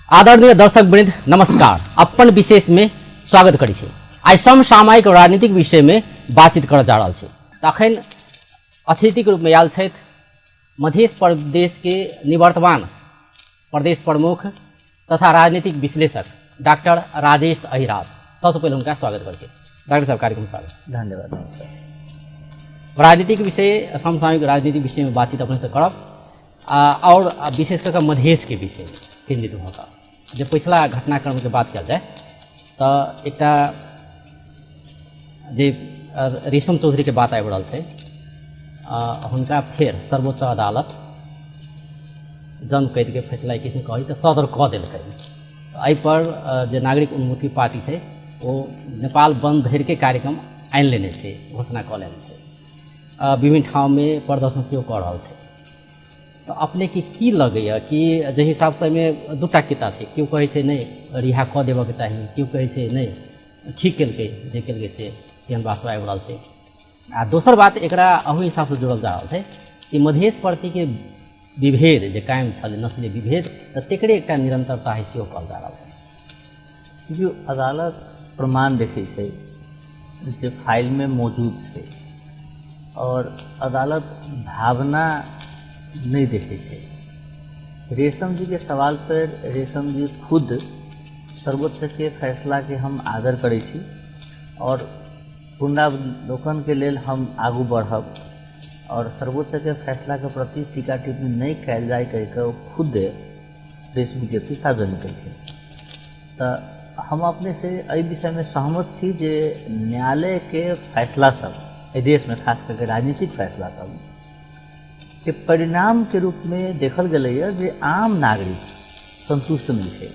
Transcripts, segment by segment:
आदरणीय दर्शक वृंद नमस्कार। अपन विशेष में स्वागत करै छी। आइ समसामयिक राजनीतिक विषय में बातचीत करऽ जा रहल छी। तखन अतिथिक रूप में आयल छथि मध्य प्रदेश के निवर्तमान प्रदेश प्रमुख तथा राजनीतिक विश्लेषक डॉक्टर राजेश अहिराज। सबसँ पहिले हुनका स्वागत करै छी। डॉक्टर साहब, कार्यक्रम स्वागत। धन्यवाद। नमस्कार। राजनीतिक विषय, समसामयिक राजनीतिक विषय में बातचीत अपने से करब और विशेष कऽ मधेशके विषय केन्द्रित भऽ कऽ जे पछिला घटनाक्रमके बात कयल जाय तऽ एकटा जे रेशम चौधरीके बात आबि रहल छै, हुनका फेर सर्वोच्च अदालत जन्म कैदके फैसला किछु कही तऽ सदर कऽ देलकै। एहिपर जे नागरिक उन्मुक्ति पार्टी छै ओ नेपाल बन्द धरिके कार्यक्रम आनि लेने छै, घोषणा कऽ लेने छै, विभिन्न ठाममे प्रदर्शन सेहो कऽ रहल छै। तऽ अपनेके की लगैए कि जाहि हिसाबसँ एहिमे दूटा किता छै, केओ कहै छै नहि रिहा कऽ देबऽके चाही, केओ कहै छै नहि ठीक केलकै जे केलकै से, एहन बात सब आबि रहल छै। आ दोसर बात एकरा अहू हिसाबसँ जोड़ल जा रहल छै कि मधेश प्रतिके विभेद जे कायम छलै, नस्लीय विभेद, तऽ तकरे एकटा निरन्तरता है सेहो कहल जा रहल छै। देखियौ, अदालत प्रमाण देखै छै जे फाइलमे मौजूद छै और अदालत भावना नहि देखै छै। रेशम जीके सवाल पर रेशम जी खुद सर्वोच्चके फैसलाके हम आदर करै छी और पुनरावलोकनके लेल हम आगू बढ़ब और सर्वोच्चके फैसलाके प्रति टीका टिप्पणी नहि कयल जाय कहि कऽ ओ खुद प्रेस विज्ञप्ति सार्वजनिक केलखिन। तऽ हम अपनेसँ एहि विषयमे सहमत छी जे न्यायालयके फैसला सब एहि देशमे खास करके राजनीतिक फैसला सब के परिणामके रूपमे देखल गेलैए जे आम नागरिक सन्तुष्ट नहि छै।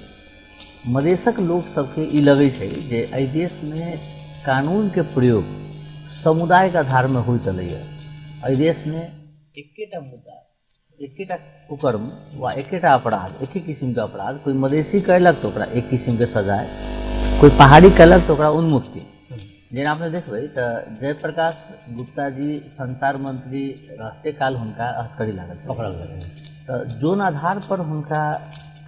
मधेशक लोक सबके ई लगै छै जे एहि देशमे कानूनके प्रयोग समुदायके आधारमे होइत एलैए। एहि देशमे एकेटा मुद्दा, एकेटा कुकर्म वा एकेटा अपराध, एके किसिमके अपराध कोइ मधेशी कयलक तऽ ओकरा एक किसिमके सजाय, कोइ पहाड़ी कयलक तऽ ओकरा उन्मुक्ति। जेना अपने देखबै तऽ जयप्रकाश गुप्ता जी संचार मंत्री रहते काल हुनका हथकड़ी लागल छलै, पकड़ल गेलै। तऽ जोन आधार पर हुनका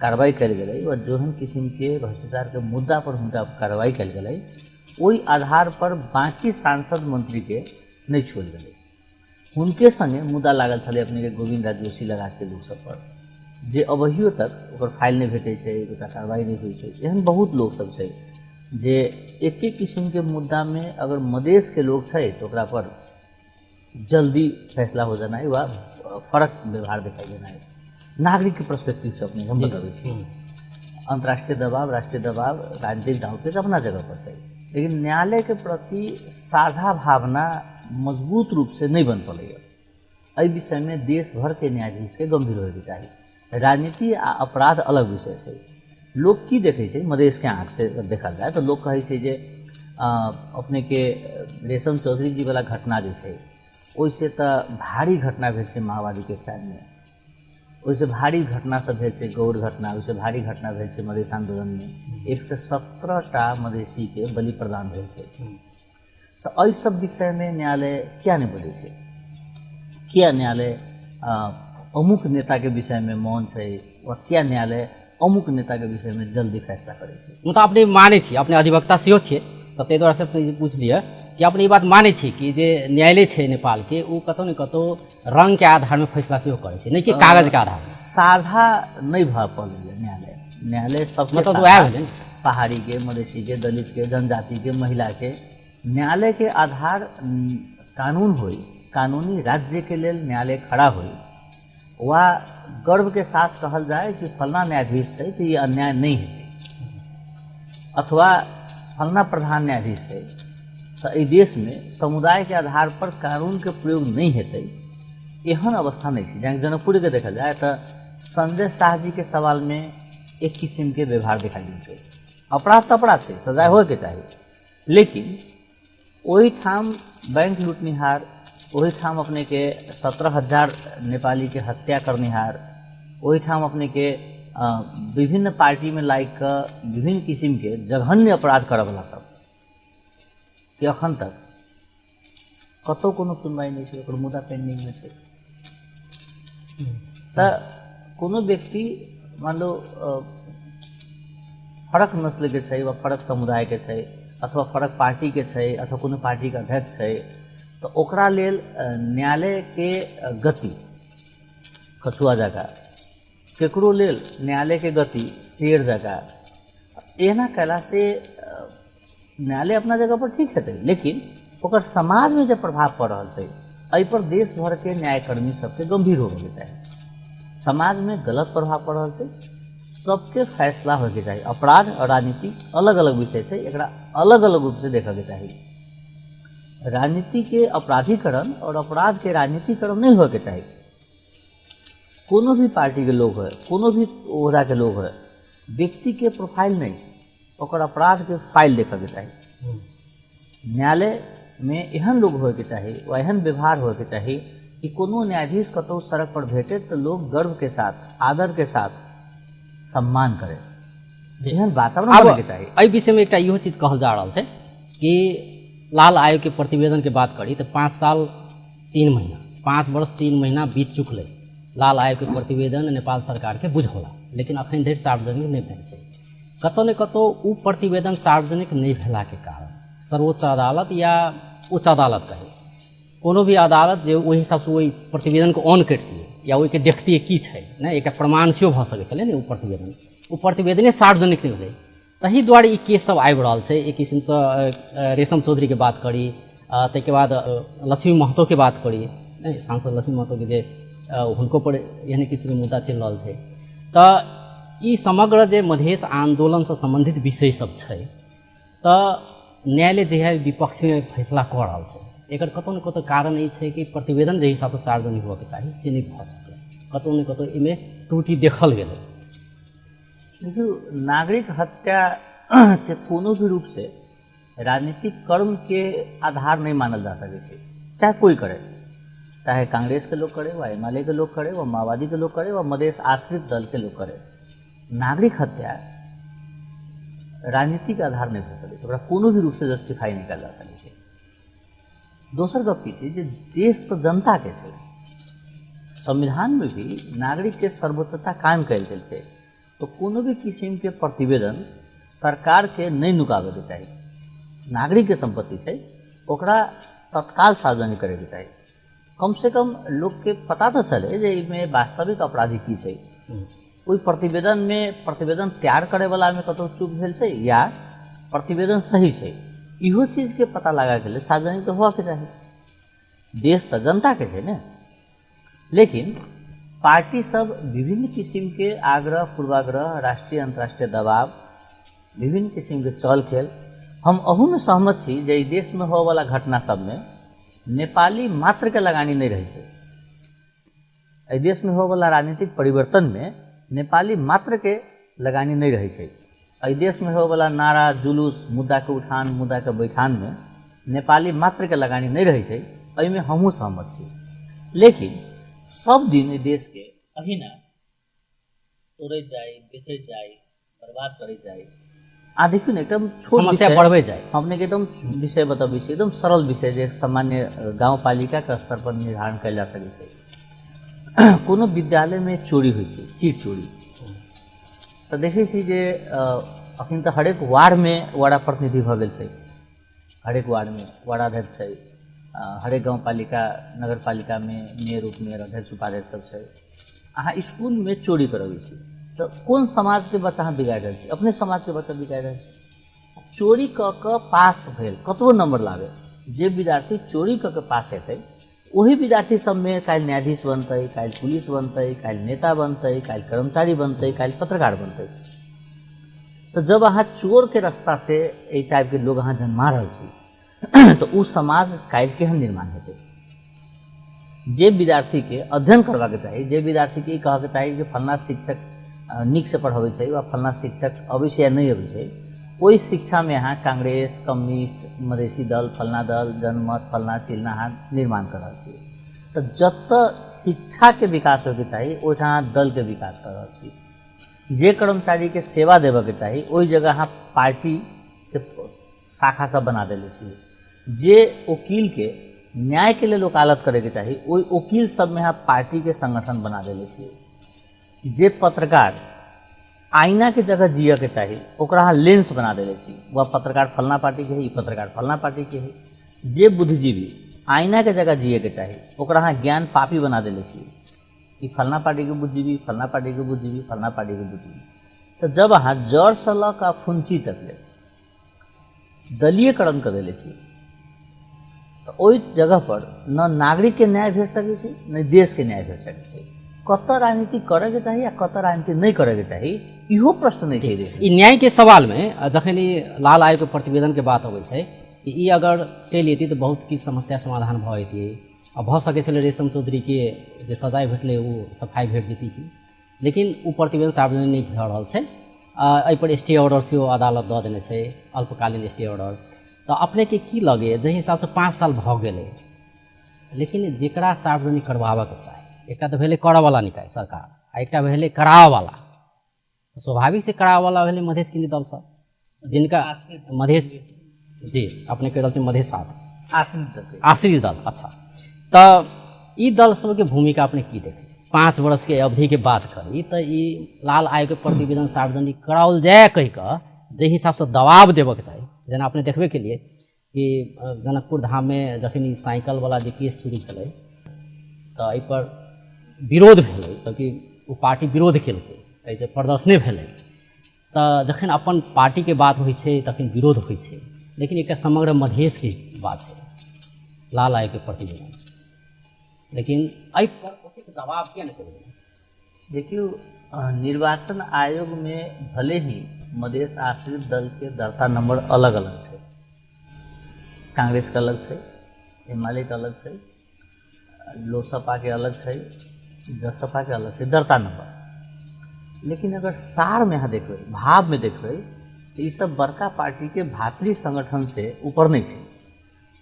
कार्रवाई कयल गेलै वा जोहन किसिमके भ्रष्टाचारके मुद्दा पर हुनका कार्रवाई कयल गेलै, ओहि आधार पर बाँकी सांसद मंत्रीके नहि छोड़ल गेलै। हुनके सङ्गे मुद्दा लागल छलै अपनेके गोविन्द राज जोशी लगाके लोक सब पर, जे अबहियो तक ओकर फाइल नहि भेटै छै, ओकरा कार्रवाई नहि होइ छै। एहन बहुत लोक सब छै जे एके किसिमके मुद्दामे अगर मधेशके लोक छै तऽ ओकरा पर जल्दी फैसला हो जेनाइ वा फरक व्यवहार देखाइ देनाइ। नागरिकके पर्सपेक्टिवसँ अपने हम बतबै छी, अन्तर्राष्ट्रीय दबाव, राष्ट्रीय दबाव, राजनीतिक दावपेच अपना जगह पर छै, लेकिन न्यायालयके प्रति साझा भावना मजबूत रूपसँ नहि बन पड़ैए। एहि विषयमे देश भरके न्यायाधीशके गम्भीर होइके चाही। राजनीति आ अपराध अलग विषय छै। लोक की देखै छै मधेशके आँखिसँ अगर देखल जाय तऽ लोक कहै छै जे अपनेके रेशम चौधरी जी वाला घटना जे छै ओहिसँ तऽ भारी घटना भेल छै माओवादीके ख्यालमे, ओहिसँ भारी घटना सब भेल छै गौर घटना, ओहिसँ भारी घटना भेल छै मधेश आन्दोलनमे 117 टा मधेशीके बलि प्रदान भेल छै। तऽ एहि सब विषयमे न्यायालय किया नहि बजै छै? किया न्यायालय अमुक नेताके विषयमे मौन छै वा किया न्यायालय अमुक नेताके विषयमे जल्दी फैसला करै छै? मतलब अपने मानै छी, अपने अधिवक्ता सेहो छियै, तऽ ताहि दुआरे से अपने पूछि लिअ कि अपने ई बात मानै छी कि जे न्यायालय छै नेपालके ओ कतहु ने कतहु रङ्गके आधारमे फैसला सेहो करै छै, नहि कि कागजके आधार? साझा नहि भऽ पड़लैए न्यायालय। न्यायालय सबके मतलब वएह भेलै ने, पहाड़ीके, मधेशीके, दलितके, जनजातिके, महिलाके। न्यायालयके आधार कानून होइ, कानूनी राज्यके लेल न्यायालय खड़ा होइ वा गर्वके साथ कहल जाय कि फलना न्यायाधीश छै तऽ ई अन्याय नहि हेतै, अथवा फलना प्रधान न्यायाधीश छै तऽ एहि देशमे समुदायके आधार पर कानूनके प्रयोग नहि हेतै, एहन अवस्था नहि छै। जेना जनकपुरके देखल जाय तऽ संजय शाह जीके सवालमे एक किसिमके व्यवहार देखाइ दै छै। अपराध तऽ अपराध छै, सजाय होइके चाही, लेकिन ओहिठाम बैंक लूटनिहार, ओहिठाम अपनेके 17,000 नेपालीके हत्या करनिहार, ओहिठाम अपनेके विभिन्न पार्टीमे लागि कऽ विभिन्न किसिमके जघन्य अपराध करऽवला सब कि अखन तक कतहु कोनो सुनवाई नहि छै, ओकर मुद्दा पेंडिंगमे छै। तऽ कोनो व्यक्ति मान लो फरक नस्लके छै वा फरक समुदायके छै अथवा फरक पार्टीके छै अथवा कोनो पार्टीके अध्यक्ष छै, तऽ ओकरा लेल न्यायालयके गति कछुआ जकाँ, केकरो लेल न्यायालयके गति शेर जकाँ। एना कयलासँ न्यायालय अपना जगह पर ठीक हेतै, लेकिन ओकर समाजमे जे प्रभाव पड़ि रहल छै एहिपर देश भरके न्यायकर्मी सबके गम्भीर होबऽके चाही। समाजमे गलत प्रभाव पड़ि रहल छै, सबके फैसला होइके चाही। अपराध और राजनीति अलग अलग विषय छै, एकरा अलग अलग रूपसँ देखऽके चाही। राजनीतिके अपराधीकरण और अपराधके राजनीतिकरण नहि होइके चाही। कोनो भी पार्टीके लोग होय, कोनो भी ओहदाके लोग होय, व्यक्तिके प्रोफाइल नहि, ओकर अपराधके फाइल देखऽके चाही। न्यायालयमे एहन लोग होइके चाही वा एहन व्यवहार होइके चाही कि कोनो न्यायाधीश कतहु सड़क पर भेटे तऽ लोग गर्वके साथ, आदरके साथ सम्मान करे, एहन वातावरण बनैके चाही। एहि विषयमे एकटा इहो चीज कहल जा रहल छै कि लाल आयोगके प्रतिवेदनके बात करी तऽ 5 साल 3 महीना, 5 वर्ष 3 महीना बीत चुकलै लाल आयोगके प्रतिवेदन नेपाल सरकारके बुझौला, लेकिन अखन धरि सार्वजनिक नहि भेल छै। कतौ ने कतौ ओ प्रतिवेदन सार्वजनिक नहि भेलाके कारण सर्वोच्च अदालत या उच्च अदालत कही, कोनो भी अदालत जे ओहि हिसाबसँ ओहि प्रतिवेदनके ऑन करितियै या ओहिके देखतियै की छै, नहि एकटा प्रमाण सेहो भऽ सकै छलै ने ओ प्रतिवेदन, ओ प्रतिवेदने सार्वजनिक नहि भेलै। ताहि दुआरे ई केस सब आबि रहल छै। एक किसिमसँ रेशम चौधरीके बात करी, ताहिके बाद लक्ष्मी महतोके बात करी, नहि सांसद लक्ष्मी महतोके जे हुनको पर एहने किसिमके मुद्दा चलि रहल छै। तऽ ई समग्र जे मधेश आन्दोलनसँ सम्बन्धित विषय सब छै तऽ न्यायालय जे है विपक्षमे फैसला कऽ रहल छै, एकर कतहु ने कतहु कारण ई छै कि प्रतिवेदन जे हिसाबसँ सार्वजनिक होबऽके चाही से नहि भऽ सकलै, कतहु ने कतहु एहिमे त्रुटि देखल गेलै। देखियौ, नागरिक हत्या के कोनो भी रूप से राजनीतिक कर्म के आधार नहीं मानल जा सकै छै, चाहे कोई करे, चाहे कांग्रेस के लोग करे वा एमाले के लोग करे वा माओवादी के लोग करे वा मधेश आश्रित दल के लोग करे। नागरिक हत्या राजनीतिक आधार नहीं भऽ सकै छै, ओकरा कोनो भी रूप से जस्टिफाई नहीं कयल जा सकै छै। दोसर गप की छै जे देश तऽ जनता के छै, संविधान में भी नागरिक के सर्वोच्चता कायम कयल गेल छै, तो कोनो भी किसिम के प्रतिवेदन सरकार के नहीं नुकाबे के चाही। नागरिक के संपत्ति छै, ओकरा तत्काल सार्वजनिक करे के चाही। कम से कम लोग के पता तो चले जे एहिमे वास्तविक अपराधी की छै। ओहि प्रतिवेदन में प्रतिवेदन तैयार करे वाला में कतौ चूक भेल छै या प्रतिवेदन सही छै, इहो चीज के पता लगा के लेल सार्वजनिक तऽ होबाक चाही। देश तऽ जनता के छै ने। लेकिन पार्टी सब विभिन्न किसिम के आग्रह पूर्वाग्रह, राष्ट्रीय अंतर्राष्ट्रीय दबाव, विभिन्न किसिम के चल खेल, हम अहूमे सहमत छी जे एहि देशमे होवऽवला घटना सबमे नेपाली मात्रके लगानी नहि रहै छै। एहि देशमे होवऽवला राजनीतिक परिवर्तनमे नेपाली मात्रके लगानी नहि रहै छै। एहि देशमे होवऽवला नारा जुलूस, मुद्दाके उठान, मुद्दाके बैठानमे नेपाली मात्रके लगानी नहि रहै छै, एहिमे हमहूँ सहमत छी। लेकिन सब दिन एहि देशके अहिना तोड़ैत जाइ, बेचैत जाइ, बर्बाद करैत जाइ। आ देखियौ ने, एकदम छोट समस्या बढ़बै जाइ। हम अपनेके एकदम विषय बतबै छी, एकदम सरल विषय जे सामान्य गाउँपालिकाके स्तर पर निर्धारण कयल जा सकै छै। कोनो विद्यालयमे चोरी होइ छै, चीर चोरी, तऽ देखै छी जे अखन तऽ हरेक वार्डमे वार्ड प्रतिनिधि भऽ गेल छै, हरेक वार्डमे वार्डाध्यक्ष छै, हरेक गाउँपालिका नगरपालिकामे मेयर उपमेयर अध्यक्ष उपाध्यक्ष सब छै। अहाँ इसकुलमे चोरी करबै छी तऽ कोन समाजके बच्चा अहाँ बिगाड़ि रहल छी? अपने समाजके बच्चा बिगाड़ि रहल छी। चोरी कऽ कऽ पास भेल, कतबो नम्बर लाबै, जे विद्यार्थी चोरी कऽ कऽ पास हेतै ओही विद्यार्थी सबमे काल्हि न्यायाधीश बनतै, काल्हि पुलिस बनतै, काल्हि नेता बनतै, काल्हि कर्मचारी बनतै, काल्हि पत्रकार बनतै। तऽ जब अहाँ चोरके रास्तासँ एहि टाइपके लोग अहाँ जन्मा रहल छी तऽ ओ समाज काल्हि केहन निर्माण हेतै? जे विद्यार्थीके अध्ययन करबाक चाही, जे विद्यार्थीके ई कहऽके चाही जे फल्लाँ शिक्षक नीकसँ पढ़बै छै वा फल्लाँ शिक्षक अबै छै या नहि अबै छै, ओहि शिक्षामे अहाँ कांग्रेस, कम्युनिस्ट, मधेसी दल, फल्लाँ दल, जनमत, फल्लाँ चिल्लाँ अहाँ निर्माण कऽ रहल छी। तऽ जतऽ शिक्षाके विकास होइके चाही ओहिठाम अहाँ दलके विकास कऽ रहल छी। जे कर्मचारीके सेवा देबऽके चाही ओहि जगह अहाँ पार्टीके शाखा सब बना देले छी। जे वकीलके न्यायके लेल वकालत करैके चाही ओहि वकील सबमे अहाँ पार्टीके संगठन बना देले छी। जे पत्रकार आईनाके जगह जियऽके चाही ओकरा अहाँ लेंस बना देले छी। वह पत्रकार फलना पार्टीके है, ई पत्रकार फलना पार्टीके है। जे बुद्धिजीवी आईनाके जगह जियऽके चाही ओकरा अहाँ ज्ञान पापी बना देले छी, ई फलना पार्टीके बुद्धिजीवी, फलना पार्टीके बुद्धिजीवी, फलना पार्टीके बुद्धिजीवी। तऽ जब अहाँ जड़सँ लऽ कऽ फुंची तक ले दलीयकरण कऽ देले छी तऽ ओहि जगह पर न नागरिकके न्याय भेट सकै छै न देशके न्याय भेट सकै छै। कतऽ राजनीति करैके चाही आ कतऽ राजनीति नहि करैके चाही इहो प्रश्न नहि छै देशमे। ई न्यायके सवालमे जखन ई लाल आयोगके प्रतिवेदनके बात अबै छै कि ई अगर चलि अयतै तऽ बहुत किछु समस्या समाधान भऽ जैतियै आ भऽ सकै छलै रेशम चौधरीके जे सजाय भेटलै ओ सफाइ भेट जेतै कि, लेकिन ओ प्रतिवेदन सार्वजनिक नहि भऽ रहल छै। एहिपर स्टे ऑर्डर सेहो अदालत दऽ देने छै, अल्पकालीन स्टे ऑर्डर। तऽ अपनेके की लगैए जाहि हिसाबसँ 5 साल भऽ गेलै, लेकिन जकरा सार्वजनिक करबाबऽके चाही, एकटा तऽ भेलै करऽवला निकाय सरकार आ एकटा भेलै कराबऽवला, स्वाभाविक से कराबऽवला भेलै मधेश केन्द्रीय दल सब, जिनका मधेश जी अपने कहि रहल छी मधेश साथ आश्रित दल। अच्छा, तऽ ई दल सबके भूमिका अपने की देखै? 5 वर्षके अवधिके बात करी तऽ ई लाल आयोगके प्रतिवेदन सार्वजनिक कराओल जाय कहि कऽ जाहि हिसाबसँ दबाव देबऽके चाही, जेना अपने देखबे केलियै कि जनकपुर धाममे जखन ई साइकिलवला जे केस शुरू भेलै तऽ एहिपर विरोध भेलै, तऽ कि ओ पार्टी विरोध केलकै, एहिसँ प्रदर्शने भेलै। तऽ जखन अपन पार्टीके बात होइ छै तखन विरोध होइ छै, लेकिन एकटा समग्र मधेशके बात छै लाल आयोगके प्रतिवेदन, लेकिन एहिपर ओतेक दबाव किया नहि पड़ै? देखियौ, निर्वाचन आयोगमे भले ही मधेश आश्रित दलके दर्ता नंबर अलग अलग छै, कांग्रेसके अलग छै, एमालेके अलग छै, लोसपाके अलग छै, जसपाके अलग छै दर्ता नंबर, लेकिन अगर सारमे अहाँ देखबै, भावमे देखबै तऽ ई सब बड़का पार्टीके भातृ संगठन से ऊपर नहि छै।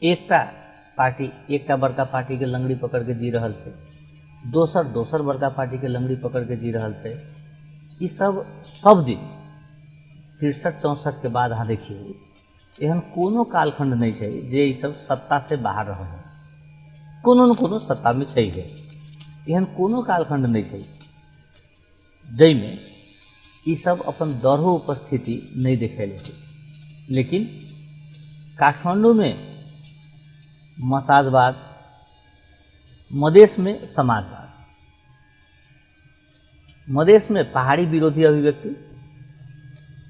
एकटा पार्टी एकटा बड़का पार्टीके लंगड़ी पकड़के जी रहल छै, दोसर दोसर बड़का पार्टीके लंगड़ी पकड़के जी रहल छै। ई सब सब दिन 63 64 के बाद अहाँ देखियौ एहन कोनो कालखंड नहि छै जे ई सब सत्ता से बाहर रहल है, कोनो न कोनो सत्तामे छै। एहन कोनो कालखंड नहि छै जाहिमे ई सब अपन दढ़ो उपस्थिति नहि देखेले छै। लेकिन काठमांडूमे मसाजवाद, मधेशमे समाजवाद, मधेशमे पहाड़ी विरोधी अभिव्यक्ति,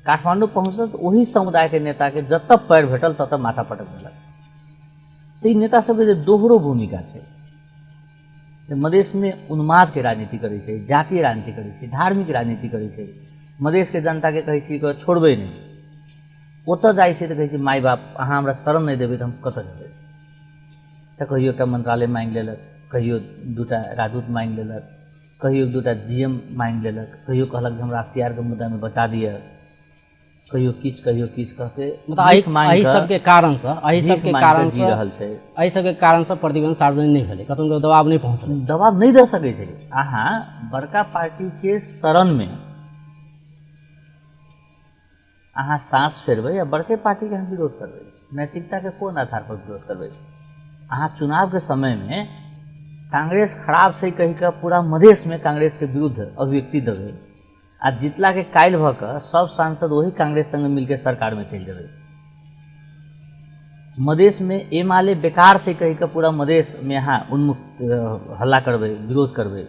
काठमांडू पहुँचल तऽ ओही समुदायके नेताके जतऽ पैर भेटल ततऽ माथा पटक देलक। तऽ ई नेता सबके जे दोहरो भूमिका छै, मधेशमे उन्मादके राजनीति करै छै, जातीय राजनीति करै छै, धार्मिक राजनीति करै छै, मधेशके जनताके कहै छी छोड़बै नहि, ओतऽ जाइ छै तऽ कहै छै माय बाप अहाँ हमरा शरण नहि देबै तऽ हम कतऽ जेबै। तऽ कहियो एकटा मंत्रालय मांगि लेलक, कहियो 2टा राजदूत मांगि लेलक, कहियो 2टा GM मांगि लेलक, कहियो कहलक जे हमरा अख्तियारके मुद्दामे बचा दिअ, कहियो किछु कहियो किछु कहके एहि सबके कारणसँ एहि सबके कारणसँ जी रहल छै। एहि सबके कारणसँ प्रतिबंध सार्वजनिक नहि भेलै, कतहु दबाव नहि पहुँचलै, दबाव नहि दऽ सकै छै। अहाँ बड़का पार्टीके शरणमे अहाँ साँस फेरबै आ बड़के पार्टीके अहाँ विरोध करबै, नैतिकताके कोन आधार पर विरोध करबै? अहाँ चुनावके समयमे कांग्रेस खराब छै कहि कऽ पूरा मधेशमे कांग्रेसके विरुद्ध अभिव्यक्ति देबै आ जितलाके काल्हि भऽ कऽ सब सांसद वही कांग्रेस संगे मिलके सरकारमे चलि जेबै। मधेशमे एमाले बेकार छै कहि कऽ पूरा मधेशमे अहाँ उन्मुक्त हल्ला करबै, विरोध करबै,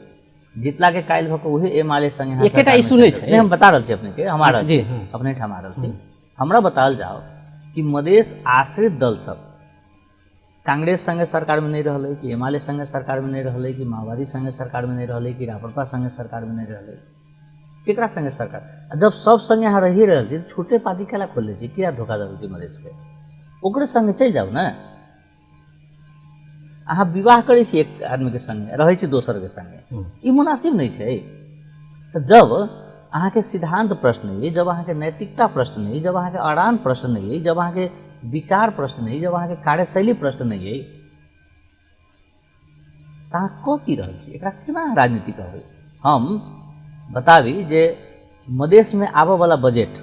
जितलाके काल्हि भऽ कऽ वही एमाले संगे एकेटा इशू नहि छै। नहि, हम बता रहल छी अपनेके, हम आ रहल छी, अपने ठाम आ रहल छी। हमरा बताओल जाओ कि मधेश आश्रित दल सब कांग्रेस संगे सरकारमे नहि रहलै, कि एमाले संगे सरकारमे नहि रहलै, कि माओवादी संगे सरकारमे नहि रहलै, कि राप्रपा संगे सरकारमे नहि रहलै, केकरा संगे सरकार? आ जब सब संगे अहाँ रहि रहल छी, छोटे पार्टी केला खोलले छी, किया धोखा दऽ रहल छी मधेशके? ओकरे संगे चलि जाउ ने। अहाँ विवाह करै छी एक आदमीके संगे, रहै छी दोसरके संगे, ई मुनासिब नहि छै। तऽ जब अहाँके सिद्धांत प्रश्न अइ, जब अहाँके नैतिकता प्रश्न अइ, जब अहाँके अड़ान प्रश्न अइ, जब अहाँके विचार प्रश्न अइ, जब अहाँके कार्यशैली प्रश्न नहि अइ, तऽ अहाँ कऽ की रहल छी? एकरा केना राजनीति कहबै? हम बताबी जे मधेशमे आबऽवला बजट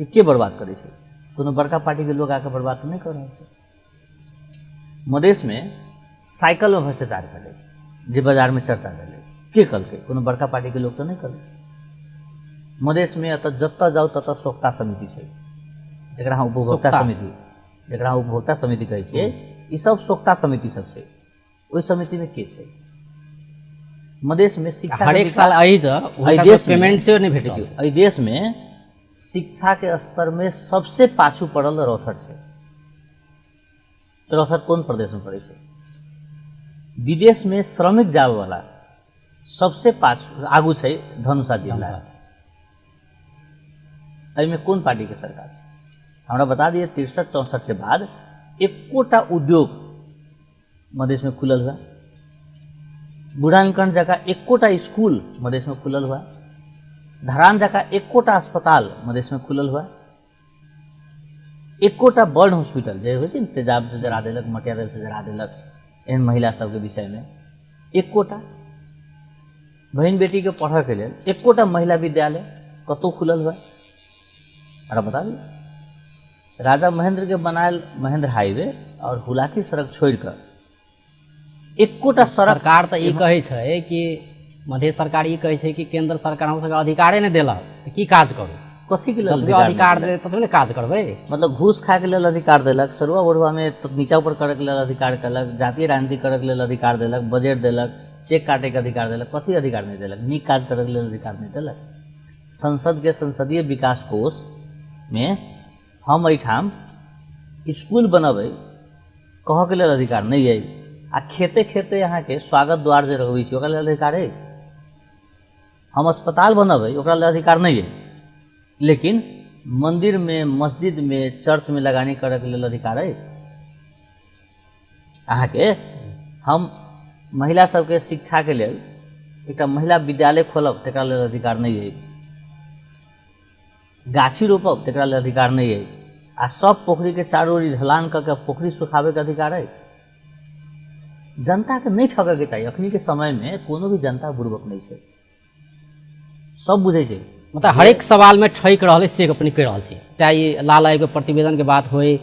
के बर्बाद करै छै? कोनो बड़का पार्टीके लोक आके बर्बाद तऽ नहि कऽ रहल छै। मधेशमे साइकिलमे भ्रष्टाचार भेलै, जे बाजारमे चर्चा भेलै, के कहलकै? कोनो बड़का पार्टीके लोक तऽ नहि कहलकै। मधेशमे एतऽ जतऽ जाउ ततऽ सोख्ता समिति छै, जकरा हम उपभोक्ता समिति, जकरा हम उपभोक्ता समिति कहै छियै, ई सब सोख्ता समिति सब छै। ओहि समितिमे के छै? मधेशमे शिक्षा हरेक साल एहि पेमेंट सेहो नहि भेटै। एहि देशमे शिक्षाके स्तरमे सबसे पाछू पड़ल रौथर छै। रौथर कोन प्रदेशमे पड़ै छै? विदेशमे श्रमिक जाबैवला सबसे पाछू आगू छै धनुषा जिला। एहिमे कोन पार्टीके सरकार छै? हमरा बता दिअ, 63-64 के बाद एकोटा उद्योग मधेशमे खुलल हुआ? बूढ़ानीलकंठ जकाँ एकोटा स्कूल मधेशमे खुलल हुआ? धरान जकाँ एकोटा अस्पताल मधेशमे खुलल हुआ? एकोटा बर्न हॉस्पिटल जे होइ छै ने, तेजाब से जरा देलक, मटिया तेल से जरा देलक, एहन महिला सबके विषयमे एकोटा बहिन बेटीके पढ़ऽके लेल एकोटा महिला विद्यालय कतहु खुलल हुआ? हमरा बता दिअ। राजा महेंद्र के बनायल महेंद्र हाईवे और हुलाकी सड़क छोड़ कऽ एकोटा सड़क। सरकार तऽ ई कहै छै कि मधेश सरकार ई कहै छै कि केंद्र सरकार हम सबके अधिकारे नहि देलक तऽ की काज करू? कथी के लेल अधिकार दे तब ने काज करबै। मतलब घूस खाय के लेल अधिकार देलक, सरुआ बरुआ में तो नीचा ऊपर करे के लेल अधिकार केलक, जातीय राजनीति करे के लेल अधिकार देलक, बजट देलक, चेक काटे के अधिकार देलक, कथी अधिकार नहि देलक? नीक काज करे के लेल अधिकार नहि देलक। संसद के संसदीय विकास कोष में हम एहिठाम स्कूल बनबै कहऽके लेल अधिकार नहि अइ, आ खेते खेते अहाँके स्वागत द्वार जे लगबै छी ओकरा लेल अधिकार अइ? हम अस्पताल बनबै ओकरा लेल अधिकार नहि अइ, लेकिन मन्दिरमे, मस्जिदमे, चर्चमे लगानी करैके लेल अधिकार अइ अहाँके? हम महिला सबके शिक्षाके लेल एकटा महिला विद्यालय खोलब तकरा लेल अधिकार नहि अइ, गाछी रोपब तकरा लेल अधिकार नहि अइ, आ सब पोखरिके चारू ओरी ढलान कऽ के पोखरि सुखाबैके अधिकार अइ? जनताके नहि ठगऽके चाही। अखनीके समयमे कोनो भी जनता बुड़बक नहि छै, सब बुझै छै। मतलब हरेक सवालमे ठकि रहल से अपने कहि रहल छी, चाहे लाल आयोगके प्रतिवेदनके बात होइ,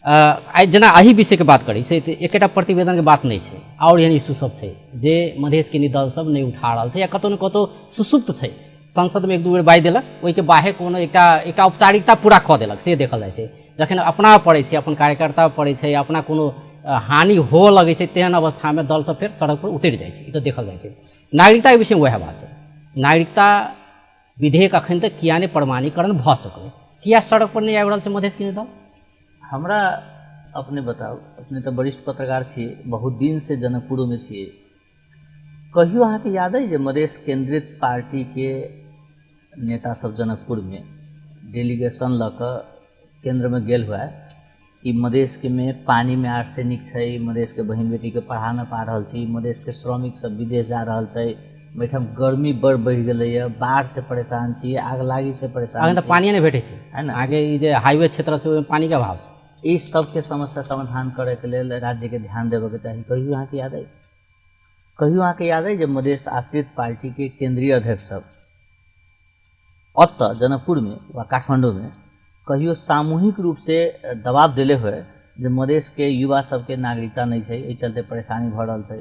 आइ जेना एहि विषयके बात करै छै तऽ एकेटा प्रतिवेदनके बात नहि छै, आओर एहन इशू सब छै जे मधेशके दल सब नहि उठा रहल छै या कतहु ने कतहु सुसुप्त छै। संसदमे एक दू बेर बाजि देलक, ओहिके बाहे कोनो एकटा एकटा औपचारिकता पूरा कऽ देलक से देखल जाइ छै। जखन अपना पड़ै छै, अपन कार्यकर्ता पड़ै छै, अपना कोनो हानि हुअ लगै छै, तेहन अवस्थामे दल सब फेर सड़कपर उतरि जाइ छै, ई तऽ देखल जाइ छै। नागरिकताके विषयमे वएह बात छै। नागरिकता विधेयक अखन तक किया नहि प्रमाणीकरण भऽ चुकलै? किया सड़क पर नहि आबि रहल छै मधेशके दल? हमरा अपने बताउ, अपने तऽ वरिष्ठ पत्रकार छियै, बहुत दिनसँ जनकपुरोमे छियै, कहियो अहाँके याद अइ जे मधेश केन्द्रित पार्टीके नेता सब जनकपुरमे डेलीगेशन लऽ कऽ केन्द्रमे गेल हुए कि मधेशके मे पानिमे आर्सेनिक छै, मधेशके बहिन बेटीके पढ़ा नहि पा रहल छी, मधेशके श्रमिक सब विदेश जा रहल छै, एहिठाम गर्मी बड़ बढ़ि गेलैए, बाढ़सँ परेशान छी, आगलागीसँ परेशान अखन तऽ पानिए नहि भेटै छै है ने? अहाँके ई जे हाईवे क्षेत्र छै ओहिमे पानिके अभाव छै। ई सबके समस्या समाधान करैके लेल राज्यके ध्यान देबऽके चाही। कहियो अहाँके याद अइ, कहियो अहाँके याद अइ जे मधेश आश्रित पार्टीके केन्द्रीय अध्यक्ष सब ओतऽ जनकपुरमे वा काठमाण्डूमे कहियो सामूहिक रूपसँ दबाव देले हुए जे मधेशके युवा सबके नागरिकता नहि छै, एहि चलते परेशानी भऽ रहल छै,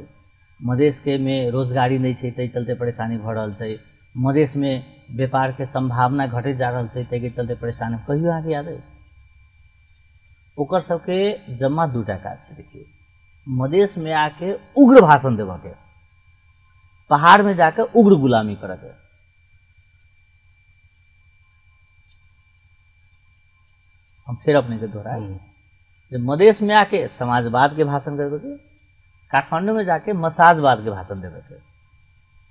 मधेशके मे रोजगारी नहि छै ताहि चलते परेशानी भऽ रहल छै, मधेशमे व्यापारके सम्भावना घटैत जा रहल छै ताहिके चलते परेशानी? कहियो अहाँके याद अइ? ओकर सबके जम्मा दूटा काज छै। देखियौ, मधेशमे आके उग्र भाषण देबऽके, पहाड़मे जाके उग्र गुलामी करऽके। हम फेर अपने के दोहराए जे मधेश में आके समाजवाद के भाषण करबे के, काठमांडू में जाके मसाजवाद के भाषण देबे के।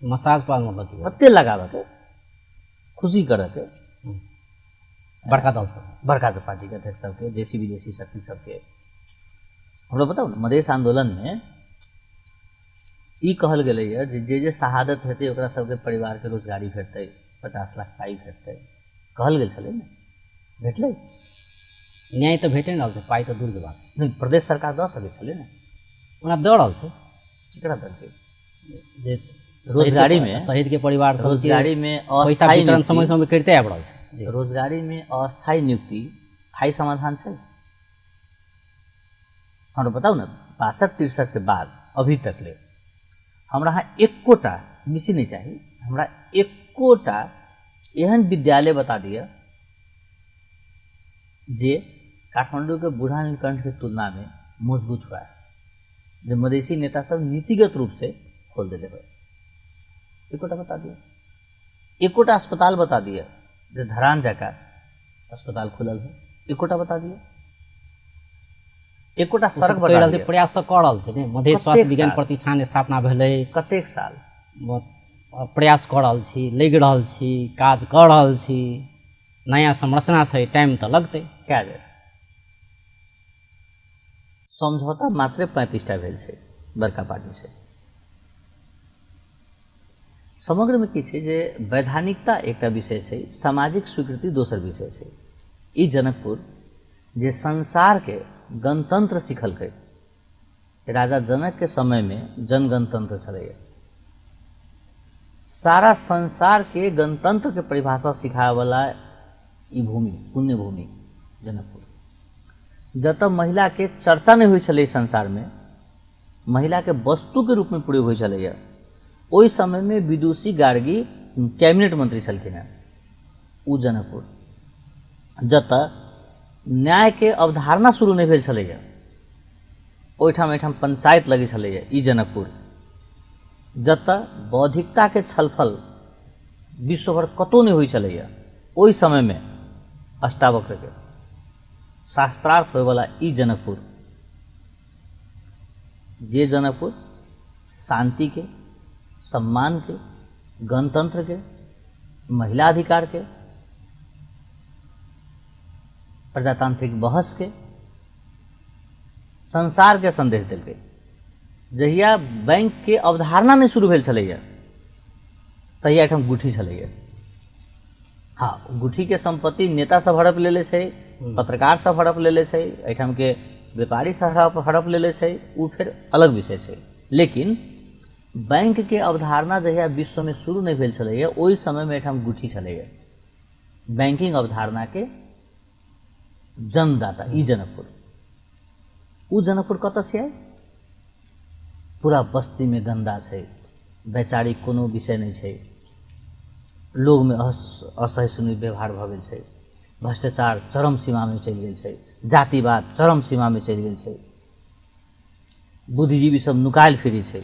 मसाज पाल मतलब की? पत्ते लगाबे के, खुशी करे के। बड़का दल सब, बड़का दल पार्टी के अध्यक्ष सबके, देशी विदेशी शक्ति सबके। हमरा बताउ ने, मधेश आंदोलन में ई कहल गेलैए जे जे जे शहादत हेतै ओकरा सबके परिवारके रोजगारी भेटतै, 50 लाख पाइ भेटतै, कहल गेल छलै ने? भेटलै? न्याय तऽ भेटे नहि रहल छै, पाइ तऽ दूरके बात छै। नहि, प्रदेश सरकार दऽ सकै छलै ने। ओना दऽ रहल छै। केकरा देलकै? जे रोजगारीमे, शहीदके परिवार सबके रोजगारीमे पैसा अस्थायी वितरण समय समय करिते आबि रहल छै। रोजगारीमे अस्थायी नियुक्ति स्थायी समाधान छै? हमरा बताउ ने, 62-63 के बाद अभी तक ले हमरा अहाँ एकोटा बेसी नहि चाही, हमरा एकोटा एहन विद्यालय बता दिअ जे काठमांडूके बूढ़ा नीलकंठके तुलनामे मजबूत हुए, जे मधेसी नेता सब नीतिगत रूप से खोल देले हुए। एकोटा बता दिअ, एकोटा अस्पताल बता दिअ जे धरान जकाँ अस्पताल खुलल है, एकोटा बता दिअ, एकोटा सड़क बता दिअ। प्रयास तऽ कऽ रहल छै ने, मधेश स्वास्थ्य विज्ञान प्रतिष्ठान स्थापना भेलै, कतेक साल प्रयास कऽ रहल छी, लागि रहल छी, काज कऽ रहल छी, नया संरचना छै, टाइम तऽ लगतै। कए बेर समझौता मात्रे 35टा भेल छै बड़का पार्टी से। समग्रमे की छै जे वैधानिकता एकटा विषय छै, सामाजिक स्वीकृति दोसर विषय छै। ई जनकपुर जे संसारके गणतंत्र सिखलकै, राजा जनकके समयमे जनगणतंत्र छलैए, सारा संसारके गणतंत्रके परिभाषा सिखाबैवला ई भूमि, पुण्य भूमि जनकपुर, जतऽ महिलाके चर्चा नहि होइ छलै संसारमे, महिलाके वस्तुके रूपमे प्रयोग होइ छलैए, ओहि समयमे विदुषी गार्गी कैबिनेट मंत्री छलखिन हेँ। ओ जनकपुर जतऽ न्यायके अवधारणा शुरू नहि भेल छलैए, ओहिठाम एहिठाम पंचायत लगै छलैए। ई जनकपुर जतऽ बौद्धिकताके छलफल विश्वभर कतहु नहि होइ छलैए, ओहि समयमे अष्टावक्रके शास्त्रार्थ होइवला ई जनकपुर, जे जनकपुर शान्तिके, सम्मानके, गणतन्त्रके, महिला अधिकारके, प्रजातांत्रिक बहसके संसारके संदेश देलकै। जहिया बैंकके अवधारणा नहि शुरू भेल छलैए तहिया एहिठाम गुठी छलैए। हँ, गुठीके सम्पत्ति नेता सब हड़प लेले छै, पत्रकार सब हड़प लेले छै, एहिठामके व्यापारी सब हड़प लेले छै, ओ फेर अलग विषय छै। लेकिन बैंकके अवधारणा जहिया विश्वमे शुरू नहि भेल छलैए ओहि समयमे एहिठाम गुठी छलैए। बैंकिंग अवधारणाके जन्मदाता ई जनकपुर। ओ जनकपुर कतऽ छै? पूरा बस्तीमे गन्दा छै, वैचारिक कोनो विषय नहि छै, लोगमे असहिष्णु व्यवहार भऽ गेल छै, भ्रष्टाचार चरम सीमामे चलि गेल छै, जातिवाद चरम सीमामे चलि गेल छै, बुद्धिजीवी सब नुकायल फिरै छै।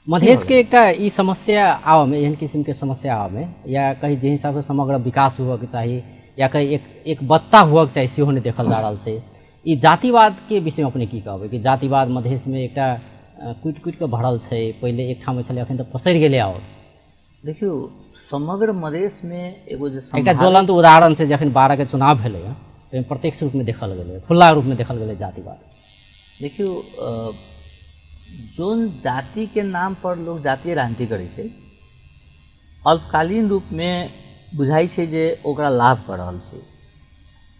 मधेशके एकटा ई समस्या आबऽमे, एहन किसिमके समस्या आबऽमे, या कही जे हिसाबसँ समग्र विकास हुअके चाही या कही एक एक बत्ता हुअके चाही सेहो नहि देखल जा रहल छै। ई जातिवादके विषयमे अपने की कहबै कि जातिवाद मधेशमे एकटा कुटि कुटि कऽ भरल छै, पहिले एक ठाम छलै, अखन तऽ पसरि गेलै। आओर देखियौ, समग्र मधेशमे एगो जे एकटा ज्वलंत उदाहरण छै, जखन 12 के चुनाव भेलै हँ ताहिमे प्रत्यक्ष रूपमे देखल गेलै, खुला रूपमे देखल गेलै जातिवाद। देखियौ, जोन जातिके नाम पर लोग जातीय राजनीति करै छै, अल्पकालीन रूपमे बुझाइ छै जे ओकरा लाभ कऽ रहल छै,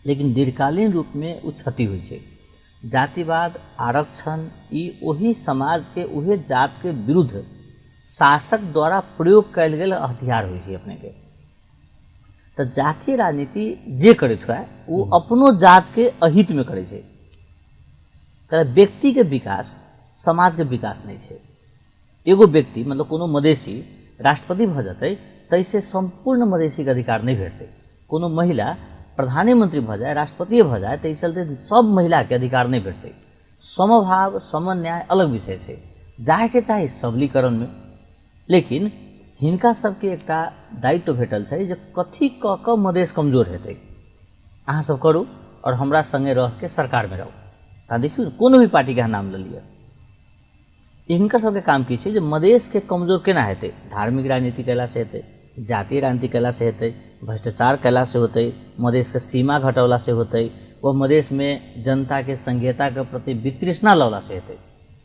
लेकिन दीर्घकालीन रूपमे ओ क्षति होइ छै। जातिवाद, आरक्षण ई ओही समाजके उहे जातके विरुद्ध शासक द्वारा प्रयोग कयल गेल हथियार होइ छै अपनेके। तऽ जातीय राजनीति जे करैत हुए ओ अपनो जातके अहितमे करै छै। तऽ व्यक्तिके विकास समाजके विकास नहि छै। एगो व्यक्ति मतलब कोनो मधेसी राष्ट्रपति भऽ जेतै ताहिसँ सम्पूर्ण मधेसीके अधिकार नहि भेटतै। कोनो महिला प्रधानमंत्री भऽ जाय, राष्ट्रपतिए भऽ जाय, ताहि चलते सब महिलाके अधिकार नहि भेटतै। समभाव समन्याय अलग विषय छै, जायके चाही सबलीकरणमे, लेकिन हिनका सबके एकटा दायित्व भेटल छै जे कथी कऽ कऽ मधेश कमजोर हेतै, अहाँ सब करू आओर हमरा सङ्गे रहिके सरकारमे रहू। तऽ देखियौ, कोनो भी पार्टीके अहाँ नाम लऽ लिअ, हिनकर सबके काम की छै जे मधेशके कमजोर केना हेतै, धार्मिक राजनीति कयलासँ हेतै, जातीय राजनीति कयलासँ हेतै, भ्रष्टाचार कयलासँ होतै, मधेशके सीमा घटौलासँ होतै, वा मधेशमे जनताके संघीयताके प्रति वितृष्णा लौलासँ हेतै,